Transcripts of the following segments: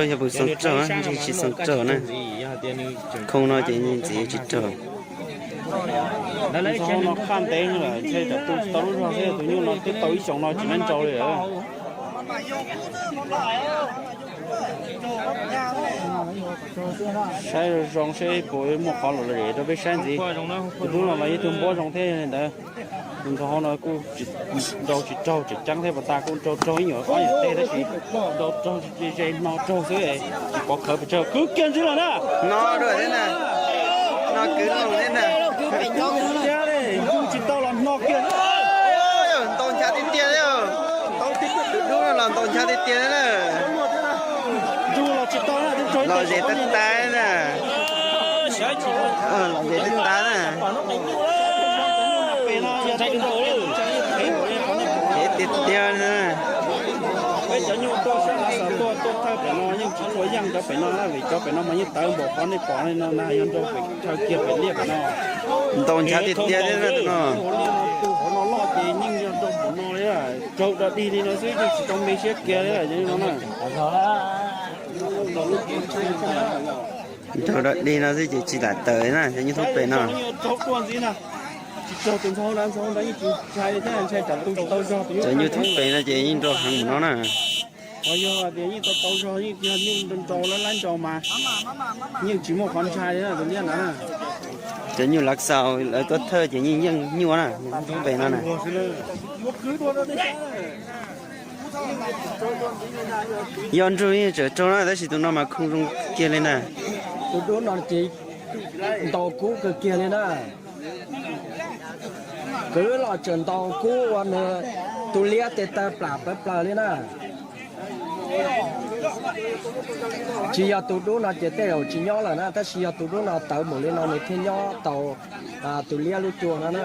Yog puas xoo raug, ntshe tsis xoo raug na. Khoo no ces ntxiv tsis raug. Ntxhov no qaj ntev lawm, ntshe tsam tu tsis tau lub zog thiab, tus nyuj no twb tau ib xyoos no tsis nab nrau li lawm. Saib zoo zoo seb puas muaj qhov los zem rau peb saib ntxiv. Tus dub no los yog tus npuab zoo thiab li ntawd. Tus ntxhov no kuj nrau tsis raug tseem ceeb thiab, pas tas kuj nrau raug ib nyuag ob nyuag teg tab sis nrau raug ze hno raug xwb, tsis pov khawv pes tsawg, kwv kiag ntxiv lawm na. No dua thiab na, no kwv loo thiab na. Tsis tau los hno kiag. Ntau nchav tiag tiag li. Tus dub no los ntau nchav tiag tiag li na. Los zem tag tag na. Los zem tag tag na. Tiag tiag na. Peb cov nyuj tuaj sab lav xaus tuaj tuaj thawj pem no yeej tsis tshua yeej cov pem no na, vim cov pem no mas yeej tawv npaum qhov nej pom li no na, yog nrau pem chaw kiag pem liaj pem no. Ntau nchav tiag tiag thiab na tus no. Ua liaj no tus hauv no loj ces yeej yog nrau npaum no li, raug dog dig li no xwb yeej tsis tau me siab kiag li no na. Raug dog dig no xwb ces tsis lam tawm na, cov nyuj thoob pem no. Tsis raug tus ntxhov ntawd, ntxhov ntawd yeej tsis ntshai thiab, ntshai tsam tu tsis tau zog tus nyuj. Cov nyuj thoob pem no ces yeej nrau heev mus no na. Qhov yog tias yeej tau tau zog yeej yog nyuj nrau lab lab nrau mas yeej tsis muaj qhov ntshai li tus liab ntawd na. Cov nyuj lav xaus lawv tuaj thawj ces yeej yeej nyuaj na, thoob pem no na. Yog nrug yeej tseem raug na, tab sis tus no mas khoo zoo kiag li na. Tus dub no ces ntaus kub kawg kiag li na. Kwv los tseem ntaus kub ua nws tus liab tes taw plam pawv plaws li na. Tsis yog tus dub no ces tej zaum tsis nyob lawm na, tab sis yog tus dub no tawv npaum li no nws thiaj nyob tau tus liab lub cua no na.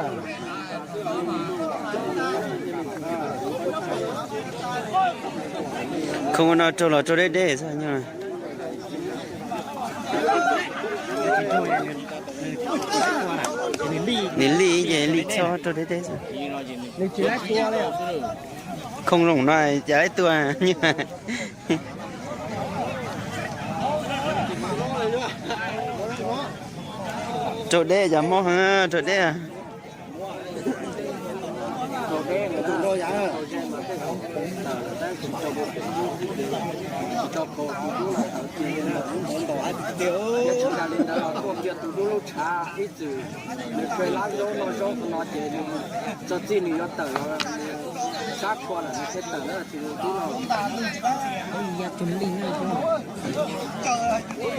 Khoo no raug los raug deb deb xwb. Nws lij ces lij txhob raug deb deb xwb. Khoo zoo no cas ib tug nyuj raug deb, cov Hmoob heev, raug deb.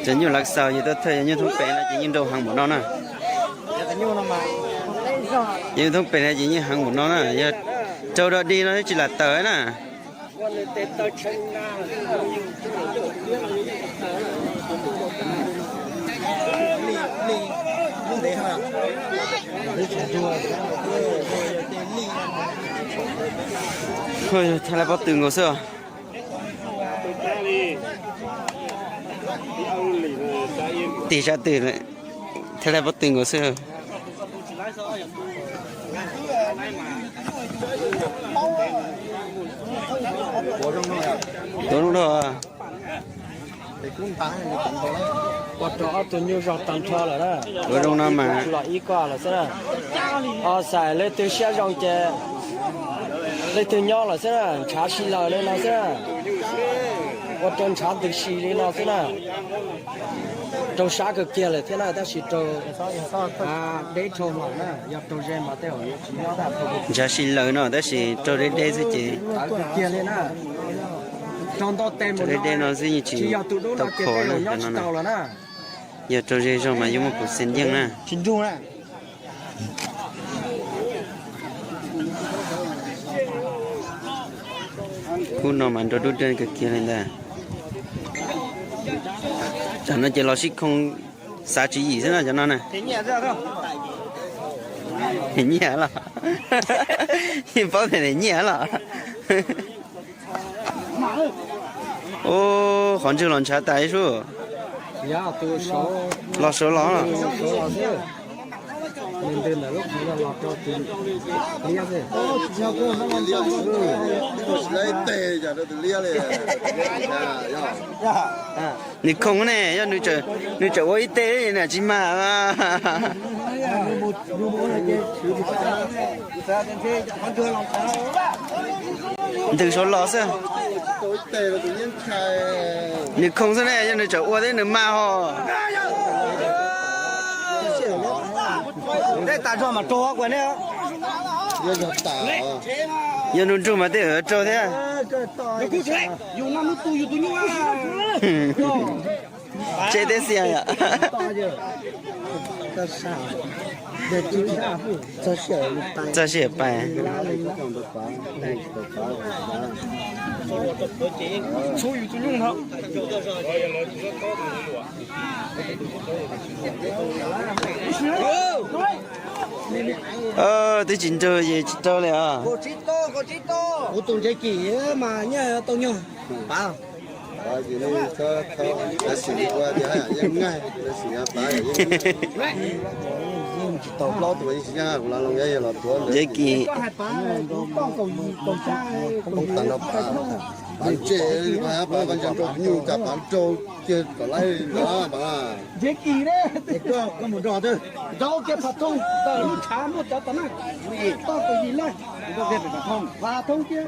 Cov nyuj lav xaus yog tuaj thawj yog nyuj thoob pem no ces yeej nrau heev npaum no na. Yog nyuj thoob pem no ces yeej heev npaum no na, yog raug dog dig no tsis lam tawm na. Thaj laj pob tw nkaus xwb. Tig sab twg, thaj laj pob tw nkaus xwb. Tuav zoo no. Ua rau ob tug nyuj zog tag nrho lawm na. Tuav zoo no mas los ib ko lawm xwb na. Os, xaim leej twg siab zoo ces leej twg nyob lawm xwb na, ntshav si lawm li no xwb na. Ua rau ntshav ntws si li no xwb na. Raug sab kawg kiag lawm thiab na, tab sis raug deb dhau lawm na, yog raug ze mas tej zaum yuav tsis nyob. Ntshav si lawm no tab sis raug deb deb xwb ces. Raug ntau tes mus no, tsis yog tus dub no ces tej zaum nyob tsis tau lawm na. Yog raug ze zog mas yuav muaj kaum xees yeej na. Khub no mas nrau dub dej kawg kiag li ntag. Tam no ces los sib khoo xav tswv yim xwb no cov no na. Nyiaj los, paub tias nyiaj los. Ub, qhov ntswg los ntshav tas ib sub. Los saud los. Ntws ntawm lub qhov no los rau tus liab xwb. Liab, liab, liab, liab, liab. Nws khoo ne, yog nws tseem ua ib teg na tsis mag. Ntws saud los xwb. Nws khoo xwb ne, yog nws tseem ua thiab nws mag ho. Yog nws nrug mas tej raug thiab. Tseb teb xias yom. Txog sij hawm pais. Twb tsis nrug ces tsis raug li os. Kuv tus ntsev kim mas nyob tau nyuag pav. Ntsev kim. Ntsev kim ne, koj mus nrog twb nrau kiag phav thoob ntawm lub tshav muaj cov tom na, toj kaum yim leej, phav thoob kiag.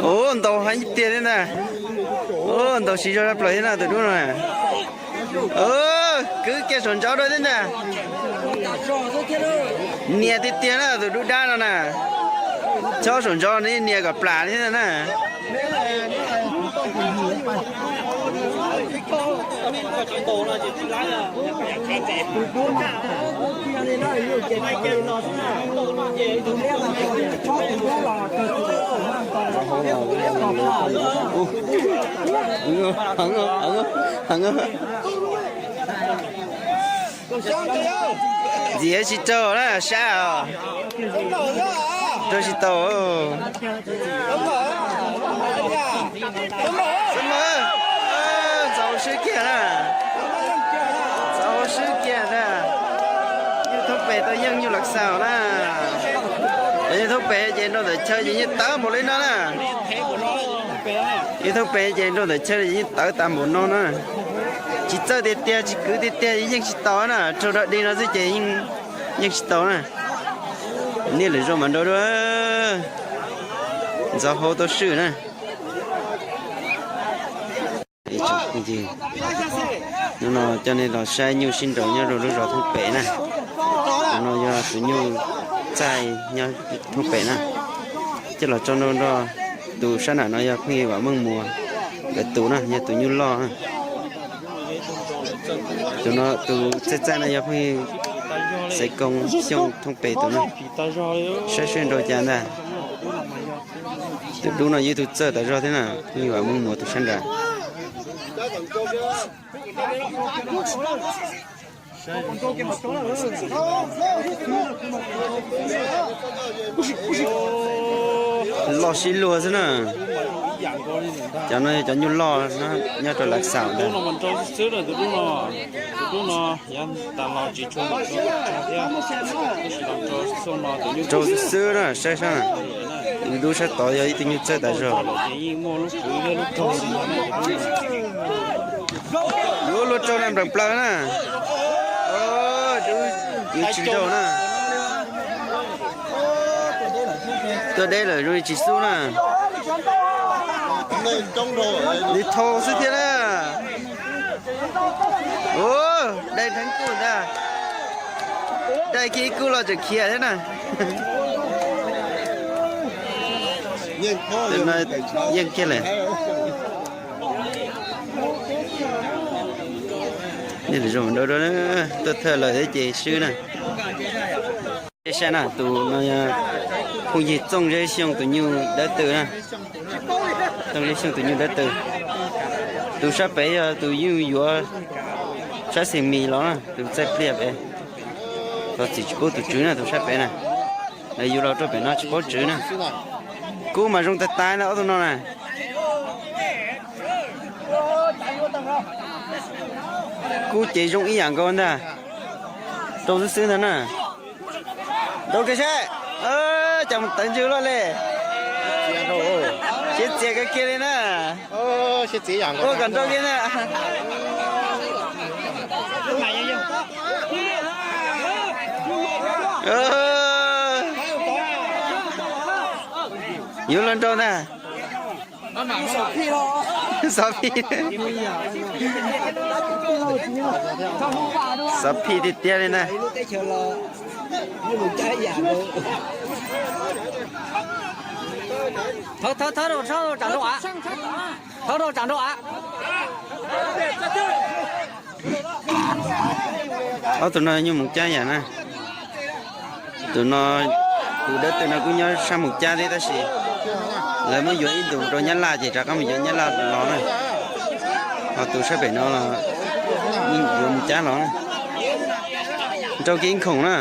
Ua ntaus heev tiag thiab ntag. Ua ntaus siv zog zaj plaws thiab na tus dub no. Kwv kiag saum ntsos dua thiab ntag. Nias tiag tiag na tus dub dab no na. Chob saum ntsos no nias kom plam thiab ntag na. Ntxiv tsis raug na, sab os. Raug tsis tau. Ntxhov swb kiag na. Ntxhov swb kiag ntag. Yeej thoob pem tau yeej nyuj lav xaus na. Yeej thoob pem ces nrau ntawm chaw ces yeej tawv npaum li no na. Yeej thoob pem ces nrau ntawm chaw ces yeej tawv tas npaum no na. Tsis txawj tiag tiag tsis kwv tiag tiag yeej tsis tau na, raug dog dig no xwb ces yeej tsis tau na. Niaj lwm zaus mas nrau dua. Ntxhov hau tau swb na. Hnub no coj nej los saib nyuj sib nraus nyob rau lub zos thoob pem na. Tus no yog tus nyuj txaij nyob thoob pem na. Coj los tso nrau nrog tus sab nram no yog phooj ywg Vam Meej Muas nkawd tus na, yog tus nyuj loj na. Tus no tus txaij txaij no yog phooj ywg Xaiv Koo Xyooj thoob pem tus na. Saib seb nrau cas ntag. Tus dub no yog ib tug txawj tas zog thiab na, phooj ywg Vam Meej Muas tus sab nrad. Loj sib luag xwb na. Cov no yog cov nyuj loj nyob rau Lav Xaum ntag. Rau xwb xwb na, saib sab na. Tus dub sab tod yog ib tug nyuj txawj tas zog. Yuav luag rau na nplees plaws na. Dub yuav tsis nrau na. Tuaj deb lawm zoo li tsis xub na. Li thau xwb thiab na. Ua, dai dheev kuj ntag. Dai kiag ib kub los tseem khiav thiab na. Yeej kiag lawm. Tuaj thawj lawm thiab ces swb na. Saib na, tus no yog phooj ywg Txooj Zeb Xyooj tus nyuj dawb tw na. Txooj Zeb Xyooj tus nyuj dawb tw. Tus sab pem yog tus nyuj yuav sab xees mis los na, tus txaij pliag pem. Thov txim tsis paub tus tswv na, tus sab pem na. Lawv yuav los rau pem no tsis paub tswv na. Kub mas zoo tag tag na ob tug no na. Kub ces zoo ib yam nkaus ntag. Rau xwb xwb ntag na. Rau kiag saib. Cas mus tawv ntsws luaj li. Siab txias kawg kiag li na. Ua kom nrau kiag na. Yuav luag nrau ntag. Xov phij, xov phij tiag tiag li na. Thawb rau tsam nrau av. Thawb rau tsam nrau av. Ob tug no nyuj mus cab yam na. Tus no, tus dawb tw no kuj nyob sab mus cab thiab tab sis lawv muab yuav ib ntus rau nyab laj ces rov qab mus yuav nyab laj los na. Ho tus sab pem no los yeej yuav mus cab los na. Nrau kiag ib khoom na.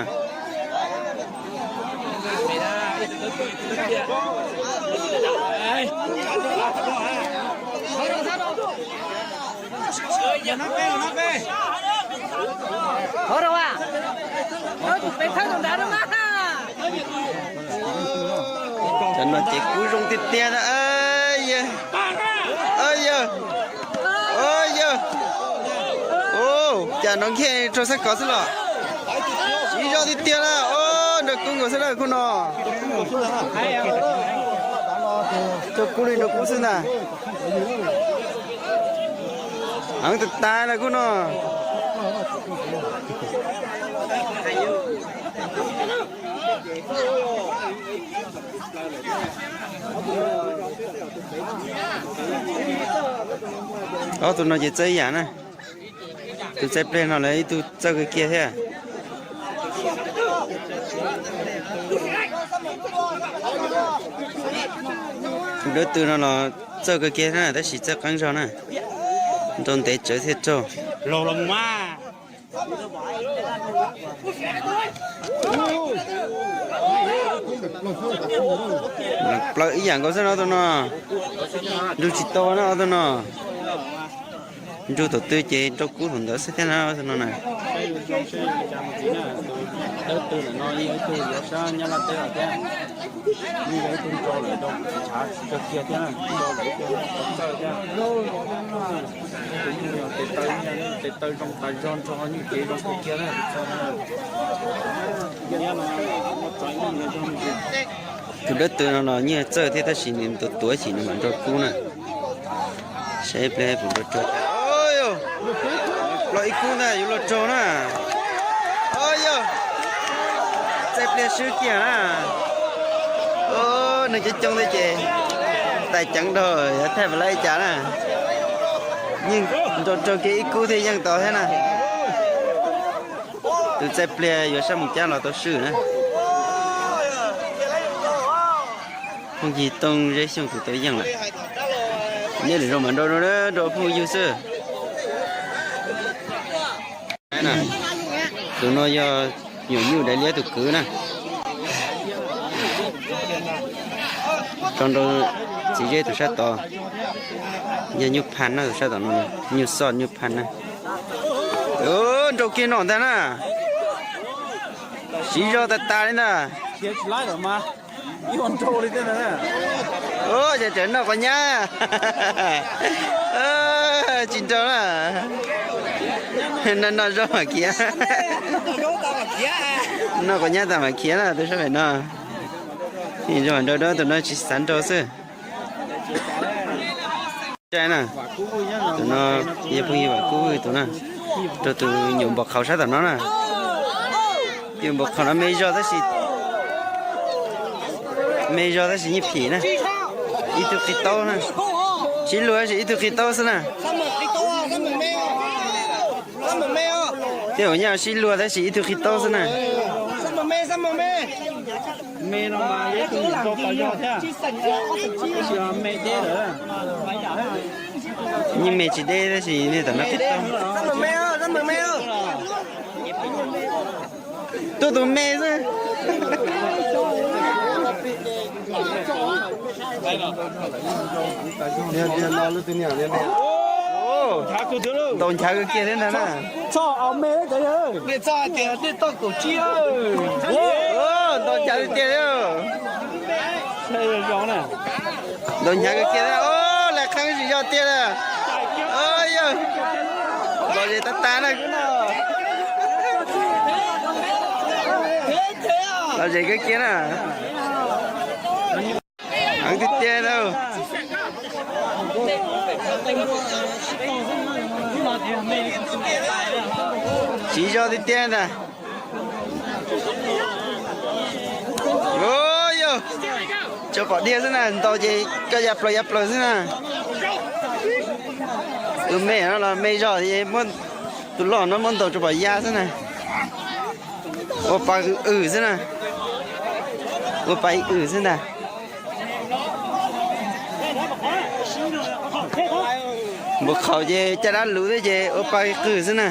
Cov no ces kub zoo tiag tiag na. Yawg, yawg, cas nrov nkhe rau sab kov xwb los. Siv zog tiag tiag na. Nrau kub nkaus xwb na khub no. Rau kub li nrau kub xwb ntag. Heev tas tas na khub no. Ob tug no ces txawj ib yam na. Tus txaij pliag no lawv ib tug txawj kawg kiag thiab. Tus dawb tw no los txawj kawg kiag na tab sis txawj qeeb zog na. Nrau ntev tsawv thiaj raug. Plaws ib yam nkaus xwb no ob tug no. Nrug tsis tau na ob tug no. Nrug thaum twg ces rau kub thaum ntawd xwb thiab na ob tug no na. Tus dawb tw no los nyiaj txawj thiab tab sis nws tuav tuav chim nws mam nrau kub na. Saib ib pliag puas nrau rau. Los ib kub ntag yuav luag raug na. Yog txaij pliag swb kiag na. Nws coob coob thiab ces tais ceev dhau, yog thaij puas laib li cas na. Yeej nrau raug kiag ib kub thiab yeej tau thiab na. Tus txaij pliag yuav sab mus cab los tau swm na. Phooj ywg Tooj Zeb Xyooj tus tau yeej lawm. Nyob lwm zaus mam nrau rau phooj ywg xwb. Tus no yog nyuam nyuj daim liab tus kwv na. Tso nrau txiv zeb tus sab tod. Yog nyuj phaj na tus sab tod no, nyuj xoj nyuj phaj na. Nrau kiag no ntag na. Siv zog tas tas li ntag. Ces tseem noj quav nyab. Tsis nrau na. Noj noj zaub mam khiav. Noj quav nyab tas mam khiav na tus sab pem no. Zoo nrau dua tus no tsis xav nrau xwb. Tus no yog phooj ywg Vam Kub tus na, rau tus nyuam npau qhaus sab tom no na. Tus nyuam npau qhaus no me zog tab sis, me zog tab sis nyiaj phim na. Ib tug qi taub na, sib luag tab sis ib tug qi taub xwb na. Tej zaum nyaj sib luag tab sis ib tug qi taub xwb na. Nyiaj me tsis deb tab sis nej tom no qi taub. Tuaj tus me xwb. Ntaus nchav kawg kiag thiab ntag na. Ntaus nchav tiag tiag li. Ntaus nchav kawg kiag thiab. Lawv qheeb tsis yog tiag na. Yog, lom zem tas tas na. Lom zem kawg kiag na. Heev tiag tiag na. Siv zog tiag tiag ntag. Yog, tsuas pom dhia xwb na, ntaus ces koj ya plaws ya plaws xwb na. Tus me no los me zog, tus loj no muab ntaus tsuas pom ya xwb na. Ua pa ws ws xwb na. Ua pa ws ws xwb ntag. Npaum qhaum ces caj dab luv thiab ces ua pa qws xwb na.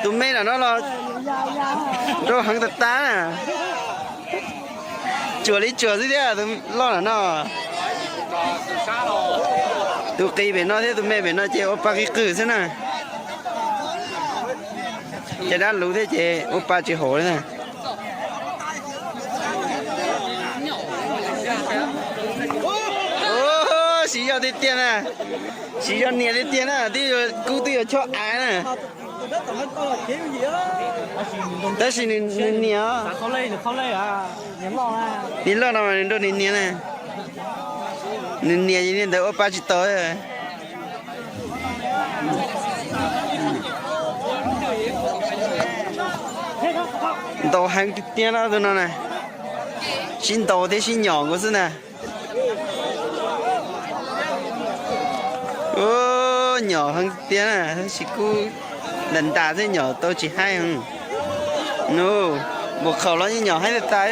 Tus me lam no los nrau heev tas tas na. Tsuas li tsuas xwb thiab tus loj lam no. Tus qis pem no thiab tus me pem no ces ua pa qis qws xwb na. Caj dab luv thiab ces ua pa tsis haum li na. Siv zog tiag tiag na. Siv zog nias tiag tiag na, twb yuav kub twb yuav chob av na. Tab sis nws nias, niag loj no mas nws nrog nws nias na. Nws nias li ntawd ua pa tsis tau. Ntaus heev tiag tiag no tus no na. Sib ntaus thiab sib nyom nkaus xwb ntag. Nyom heev tiag na, tab sis kuj ntas ntas thiab nyom tau tsis haib. Nws, npaum qhaum los yeej nyom haib tas tas.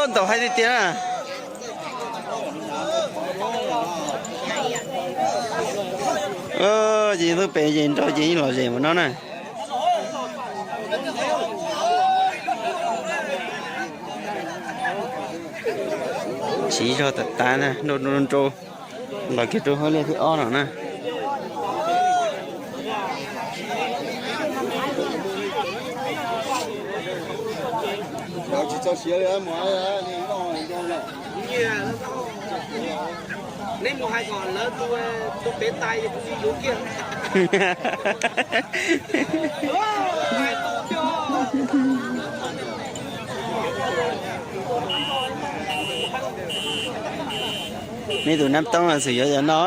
Ntaus haib tiag tiag na. Ces tuaj pem ces nrau ces yeej lom zem mus no na. Siv zog tas tas na, nrau nrau nrau los kiag rau hauv liaj thib ob no na. Neb mus hais kom lawv tus pem tais kuv tsis yuav kiag. Nej tus nab toob xwm yuav cov no.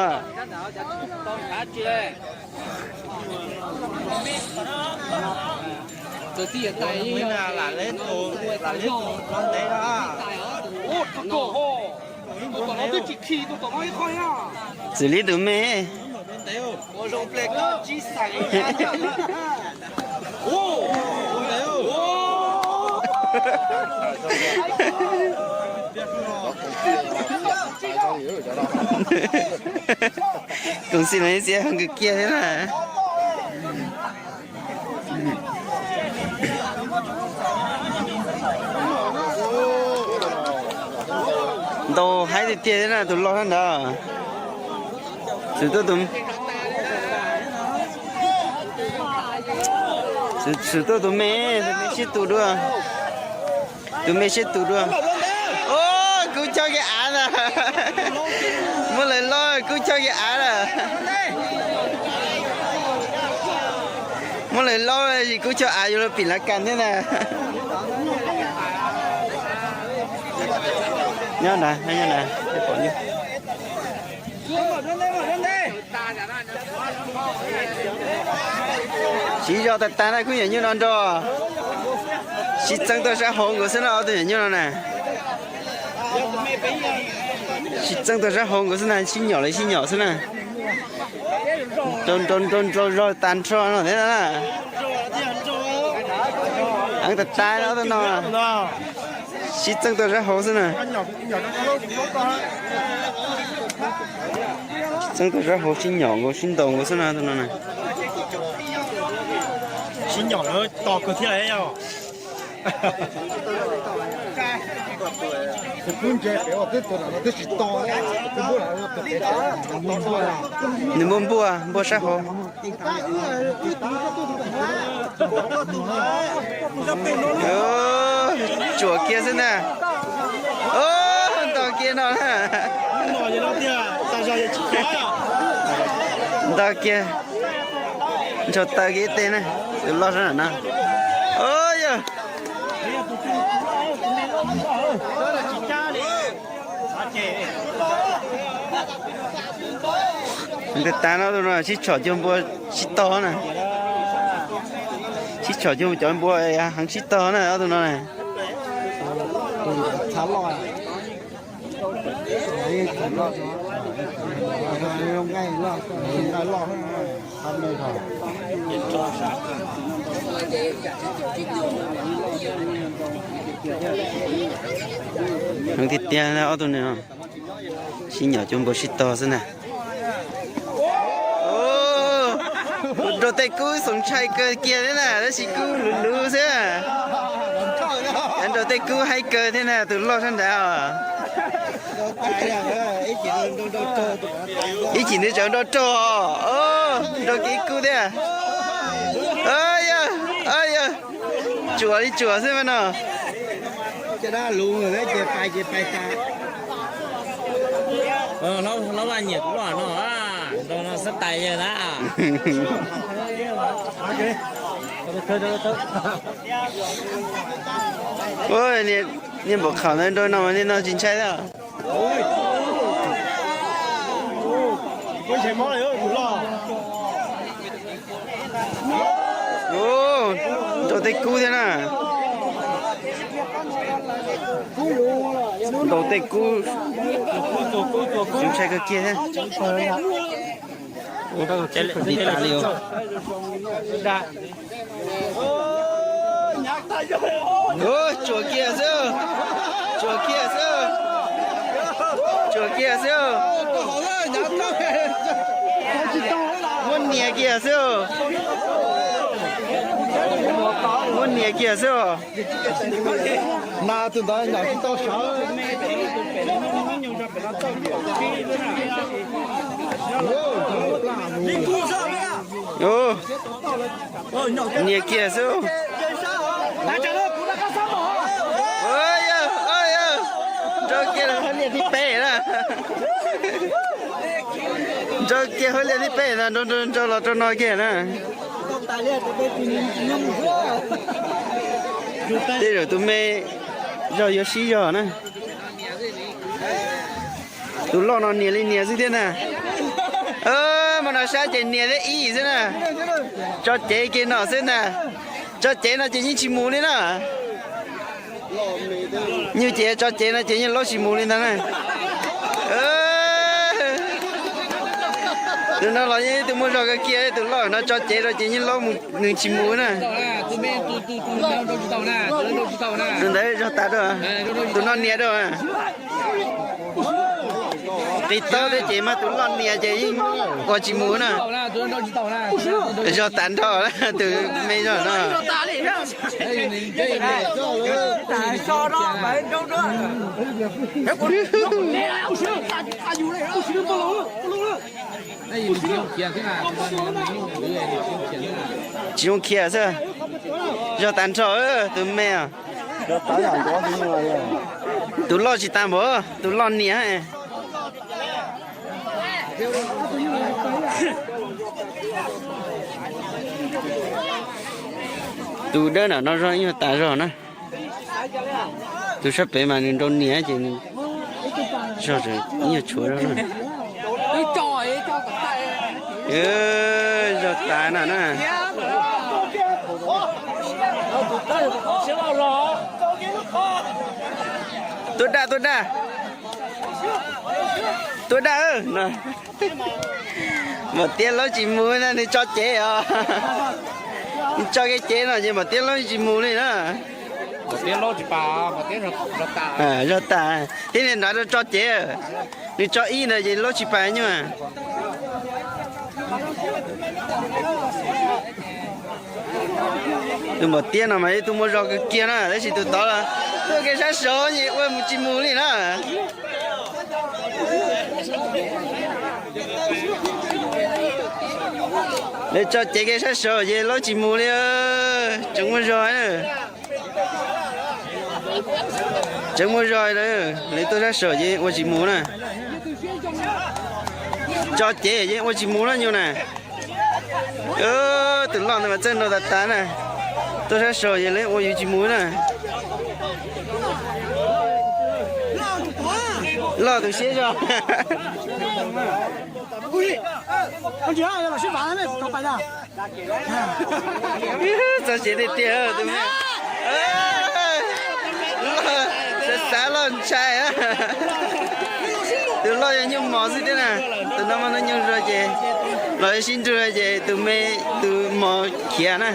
Xws li tus me. Koom xim no ib txhia heev kawg kiag thiab na. Ntaus haib tiag tiag thiab na, tus loj thiab ntawd. Xwm tuaj tus, xwm tuaj tus me, tus me siab tus dua. Tus me siab tus dua. Kub choj kiag av na. Muab lawv laub kub choj kiag av na. Muab lawv laub es kub choj av yuav luag pim lav kas thiab na. Nyob na, nyob na. Siv zog tas tas na, khub nyuam nyuj no nrog. Sib txeeb tuaj sab hauv nkaus xwb na, ob tug nyuam nyuj no na. Sib txeeb tuaj sab hauv nkaus xwb na, sib nyom li sib nyom xwb na. Nrau nrau nrau zog tas nrho no thiab na. Heev tas tas no, ob tug no. Sib txeeb tuaj sab hauv xwb na. Sib txeeb tuaj sab hauv sib nyom nkaus sib ntaus nkaus xwb na tus no na. Sib nyom lawv tos kawg thiab yog. Nws muaj npuaj, npuaj sab hauv. Tsuam kiag xwb na. Nto kiag no na. Nto kiag. Ntsau taw kiag ib teg na. Tus loj sab nram no. Yog. Tus tav no, tus no sib tshom cuag npua sib tog na. Sib tshom cuag cov npua heev sib tog na ob tug no na. Heev tiag tiag ob tug no. Sib nyom cuag npua sib tog xwb na. Nraug tej kub xoom ntshai kawg kiag thiab na, tab sis kub luv luv xwb. Nraug tej kub haib kawg thiab na, tus loj sab nrad os. Ib chim nws tseem nrau raug, nrau kiag kub thiab. Yog, yog, tsuam li tsuam xwb mas no. Hlob Vaj nyiam kuv loj no, nrau no xab tais yawg na. Niag npaum khaum ntawd nrau no mas niag no tsis ntshai thiab. Nrau tej kub thiab na. Nrau tej kub, ntshai kawg kiag thiab. Li tas li os. Tsuam kiag xwb, tsuam kiag xwb, tsuam kiag xwb. Muab nias kiag xwb, muab nias kiag xwb. Nas tus ntawd nyom tsis tau sawv. Nias kiag xwb. Nrau kiag hauv liaj thib peb na. Nrau kiag hauv liaj thib peb na, nrau nrau nrau los rau no kiag na. Tej zaum tus me zog yuav sib zog na. Tus loj no nias li nias xwb thiab na. Mas no sab ces nias thiab ib xwb na. Tso cev kiag no xwb na. Tso cev no ces yeej tsis mus li na. Nyuj ces tso cev no ces yeej laub tsis mus li ntag na. Tus no los yeej tus muaj zog kawg kiag, tus loj no tso cev rau ces yeej laub mus, nws tsis mus na. Tus ntawd zog tas rau, tus no nias rau. Qis taub thiab ces mas tus loj nias ces yeej ua tsis mus na. Zog tas nrho tus me zog no. Tsis zoo khiav xwb. Zog tas nrho tus me os. Tus loj tsis tas npaum, tus loj nias. Tus dawb nram no zog ib nyuag tas zog na. Tus sab pem mas nws nrau nias ces nws zog ib nyuag tshuav zog na. Zog tas no na. Tuaj daj, tuaj daj. Tuaj daj. Maum tiab laub tsis mus na, nws tso cev os. Nws tso kiag cev no ces maum tiab laub tsis mus li na. Zog tas, thiab niag nrad tso cev, nws tso ib ntawd ces laub tsis pas nyuaj. Tus npam tiab no mas ib tug muaj zog kawg kiag na, tab sis tus tod los tuaj kev sab saud ces ua mus tsis mus li na. Lawv tso cev kev sab saud ces lawv tsis mus li. Tseem muaj zog, tseem muaj zog lawm, lawv tuaj sab saud ces ua tsis mus na. Tso cev ces ua tsis mus na nyuj na. Tus loj ntawd mas txawj nrau tas tas na. Tuaj sab saud ces lawv ua yus tsis mus na. Loj tus siab zog. Txog siav tiag tiag tus me. Xav xav loj ntshai. Tus loj yog nyuj mos xwb thiab na. Tus no mas noj nyuj zog ces los sib nrug ces tus me, tus mos khiav na.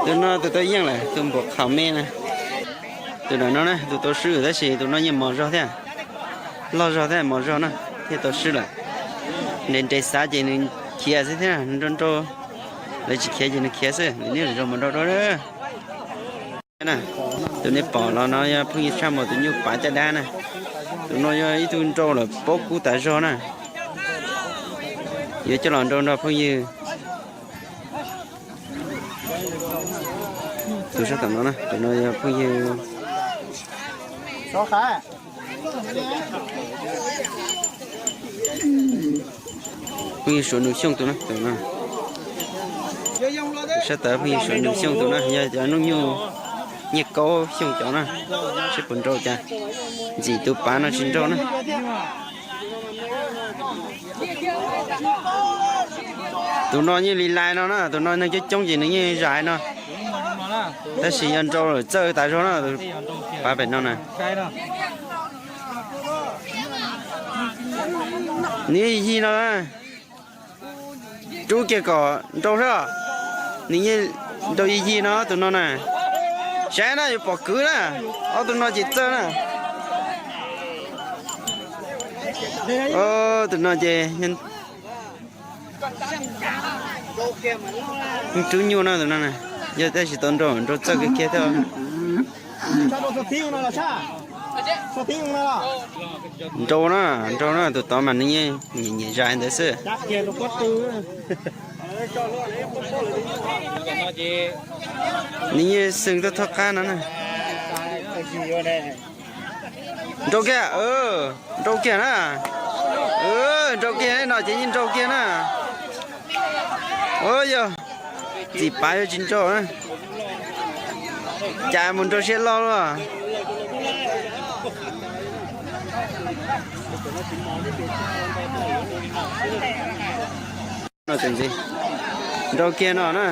Tus no tus tau yeej lawm, tus npam qhaum me na. Tus no na tus tau swb tab sis tus no yeej mos zog thiab. Loj zog thiab mos zog na, thiaj tau swb lawm. Nres nres xav ces nws khiav xwb thiab, nrau nrau, lawv tsis khiav ces nws khiav xwb, nws niaj zaus mus nrau rau. Tus nej pom los no yog phooj ywg tshaj muag tus nyuj pav caj dab na. Tus no yog ib tug nrau lawm paub kub tas zog na. Yuav coj los nrau nrog phooj ywg. Tus sab tom no na, tus no yog phooj ywg, phooj ywg Suav Nus Xyooj tus na, tus no. Tus sab tod phooj ywg Suav Nus Xyooj tus na, yog cov Nuj Nyuj Nyiaj Kaub Xyooj cov na, seb puas nrau cas. Ntxim tus pav no tsis nrau na. Tus no yeej li lais no na, tus no neeg coob coob ces nws yeej zais no. Tab sis yog nrau lawm txawj tas zog na, pav pem no na. Nws yig no, rub kiag kom nrau sab. Nws yeej nrau yig yig no tus no na. Saib na yuav pom kwv na. Ob tug no ces txawj na. Tus no ces rub nyuj no tus no na. Yog tab sis tau nrau, nrau txawj kiag kiag thiab. Nrau na, nrau na, tus tod mas nws yeej nyiam nyiam zais ntawd xwb. Nws yeej xwm tuaj thaub qab no na. Nrau kiag, nrau kiag na. Nrau kiag no ces yeej nrau kiag na. Yog txim pav yuav tsis nrau na. Cas mus nrau siab loj luaj. Nrau kiag no na.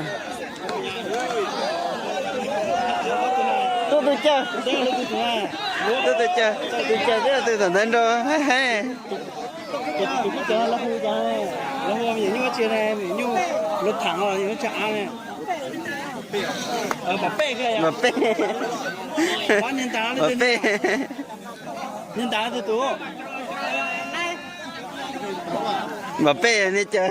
Tuaj tus caw, tuaj tus caw, tus caw thiab tus tom ntawd nrau haib haib. Npam pej, npam pej. Npam pej nej caw.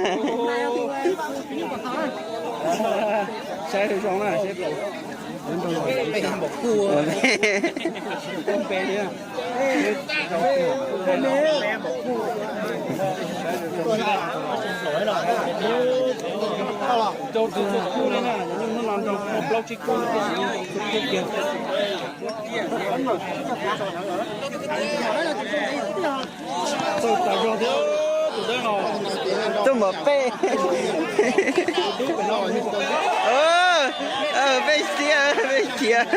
Tuaj npam pej. Pej xiab, pej khiav.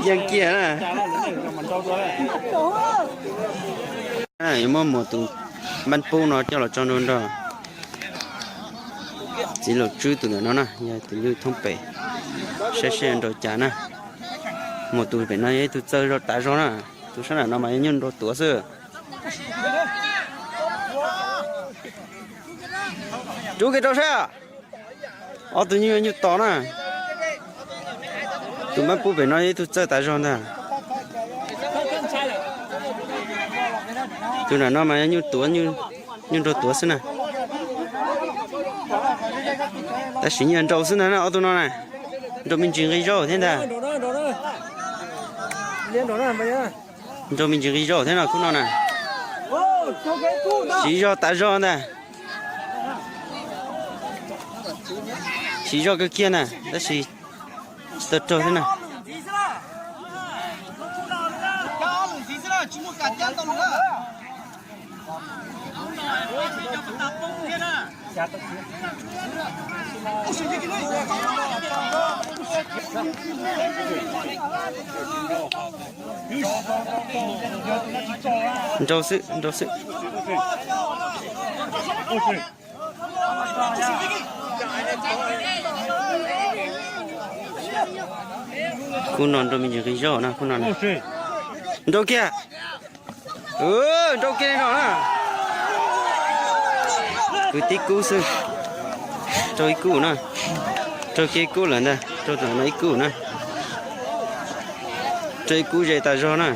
Yeej kiag na. Yuav muab muas tus npab pub no coj los tso nrau nrog txiv laus tswb tus ntawm no na, yog tus nyuj thoob pem, saib seb nrau cas na. Muas tus pem no yog ib tug txawj zog tav zog na, tus sab nram no mas yog nyuj nrau tuav xwb. Rub kiag rau sab. Ob tug nyuj nyuj tos na. Tus npab pub pem no yog ib tug txawj tav zog ntag. Tus nram no mas nyuj tuav, nyuj nraug tuav xwb na. Tab sis nyuj nraug xwb ntag na, ob tug no na. Nraug me ntsis nqi zaub thiab ntag. Nraug me ntsis nqi zaub thiab no, khub no na. Siv zog tas zog ntag. Siv zog kawg kiag na, tab sis tsis tau raug thiab na. Nraug xwb, nraug xwb. Khub no nraug me ntsis nqi zaub na, khub no na. Nraug kiag. Nraug kiag li no na. Kwv tib kub xwb. Raug ib kub na. Raug kiag ib kub lawm ntag, raug tam no ib kub na. Raug ib kub ze tas zog na.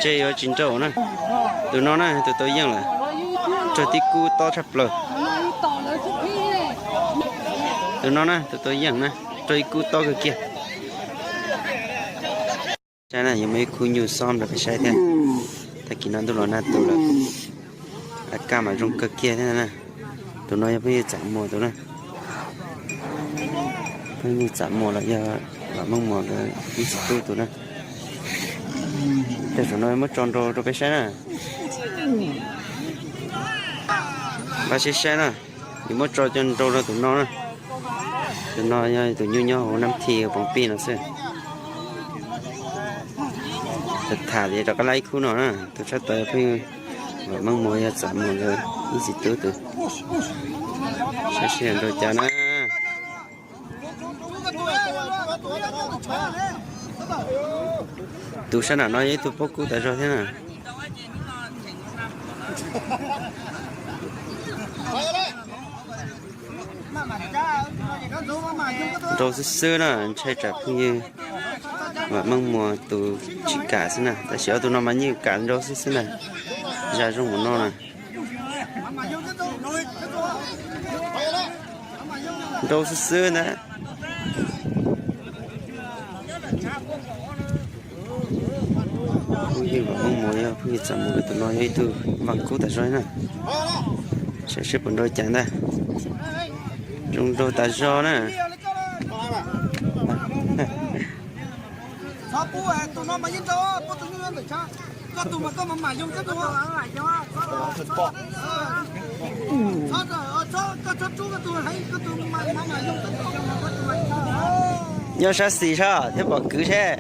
Tseg yuav tsis nraug na. Tus no na tus tau yeej lawm. Raug tib kub tob tshaj plaws. Tus no na tus tau yeej na. Raug ib kub tob kawg kiag. Saib na, yuav muaj ib khub nyuj xob rau peb saib thiab. Tag kis no ntuj los nag tu lawm, a kaj mas zoo kawg kiag thiab na. Tus no yog phooj ywg Txam Muas tus na. Phooj ywg Txam Muas los yog Vam Meej Muas lawv ib txiv tub tus na. Tej zaum no muab tso nrau rau peb saib na. Pab sib saib na, yuav muab tso cov nrau rau tus no na. Tus no yog tus nyuj nyob hauv Nab Thi Poos Pij no xwb. Tham tham tias rov qab lab ib khub no na, tus tshaj tawm phooj ywg Vam Meej Muas yog Txam Muas lawv ib txiv tub tus. Saib seb nrau cas na. Tus sab nram no yog ib tug pob kub tas zog thiab na. Nrau xwb xwb na, ntshai tsam phooj ywg Vam Meej Muas tus tsis kam xwb na, tab sis ob tug no mas yeej kam nrau xwb xwb na. Zaj zoo mus no na. Nrau xwb xwb ntag. Phooj ywg Vam Meej Muas yog phooj ywg Txam Muas, tus no yog ib tug vas kub tas zog na. Saib seb puas nrau cas ntag. Zoo nraug tas zog na. Nyob sab xis sab thiab pom kwv seb.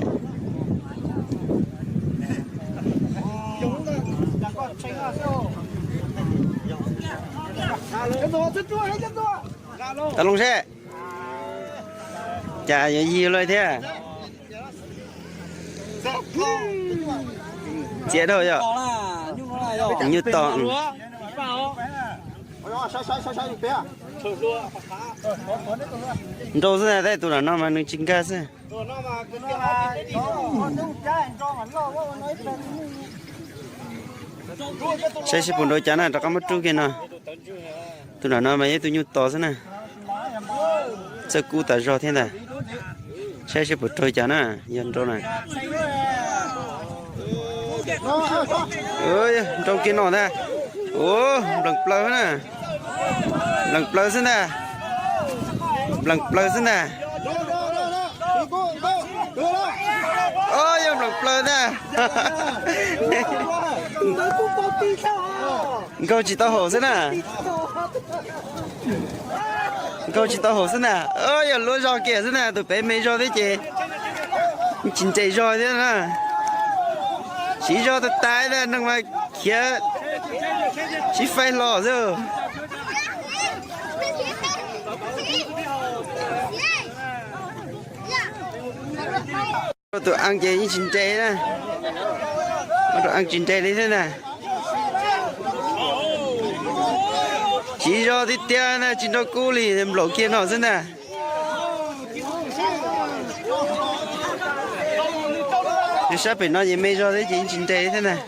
Tau loo seb. Cas yuav yig lawm thiab. Txiav dhau yom. Nyuj tom. Nrau xwb ntag, tej tus nram no mas nws tsis nkag xwb. Saib seb puas nrau cas na, rov qab muab rub kiag no. Tus nram no mas yog tus nyuj tos xwb na. Txawj kub tas zog thiab ntag. Saib seb puas raug cas na, yog nrau na. Nrau kiag no ntag. Ua, nplees plaws na. Nplees plaws xwb ntag. Nplees plaws xwb ntag. Yog nplees plaws ntag. Nkaug tsis tau haum xwb na. Nkaug tsis tau haum xwb na. Yog luab zog kiag xwb na, tus pem me zog thiab ces tsis nres zog thiab na. Siv zog tas tas na, neeg mas khiav sib faib hlo xwb. Tus eej ces yeej tsis nres na. Tus eej tsis nres li thiab na. Siv zog tiag tiag na, tsis nrau kub li, nplaum kiag no xwb ntag. Sab pem no ces me zog thiab ces yeej tsis nres li thiab ntag.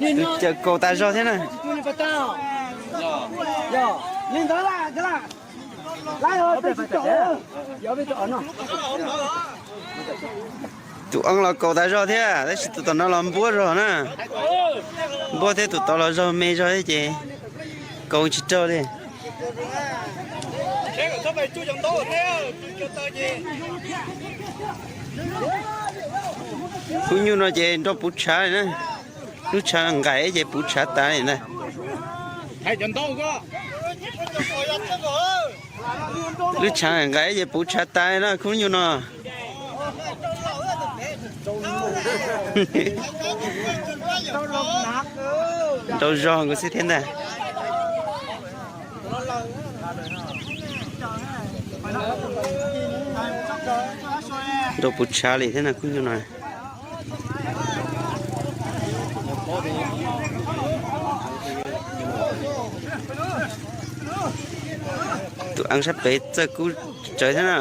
Tus cawm kaus tas zog thiab na. Tus eeb los kaus tas zog thiab, tab sis tus tom no los npuab zog na. Npuab thiab tus tod los zog me zog thiab ces kaus tsis raug li. Khub nyuj no ces nrau puv tshav li na. Lub tshav nqaim ces puv tshav tas li ntag. Lub tshav nqaim ces puv tshav tas li na khub nyuj no. Nrau zog nkaus xwb thiab ntag. Nrau puv tshav li thiab na khub nyuj no. Tus eeb sab pem txawj kub tsawv thiab na.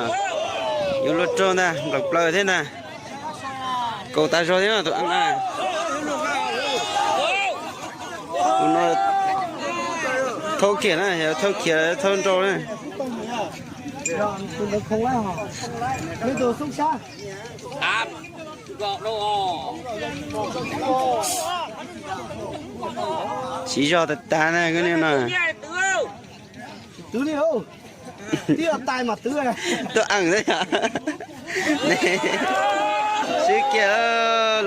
Yuav luag raug ntag, nplaum plaws thiab ntag. Kaus tas zog thiab no tus eeb na. Tus no thauj kiag na, yog thauj kiag thauj nrau na. Siv zog tas tas na koj niam no. Tuaj eem xwb yog. Swb kiag,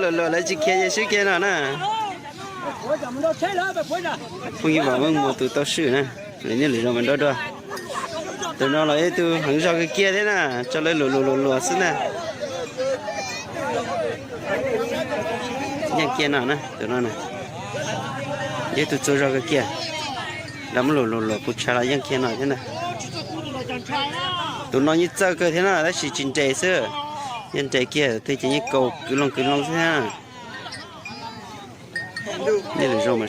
luam luam lawv tsis khiav ces swb kiag no na. Phooj ywg Vam Meej mus tus tau swm na, lawv nyob lwm zaus mas nrog dua. Tus no los ib tug heev zog kawg kiag thiab na, tso lawv luam luam luam luam xwb na. Yeej kiag no na, tus no na, yog ib tug txaus zog kawg kiag. Lawv muab luam luam luam puv tshav los yeej kiag no thiab na. Tus no yeej txawj kawg thiab na, tab sis tsis nres xwb. Yeej nres kiag twg ces yeej kaus kwv loo kwv loo xwb thiab. Nej lwm zaus mas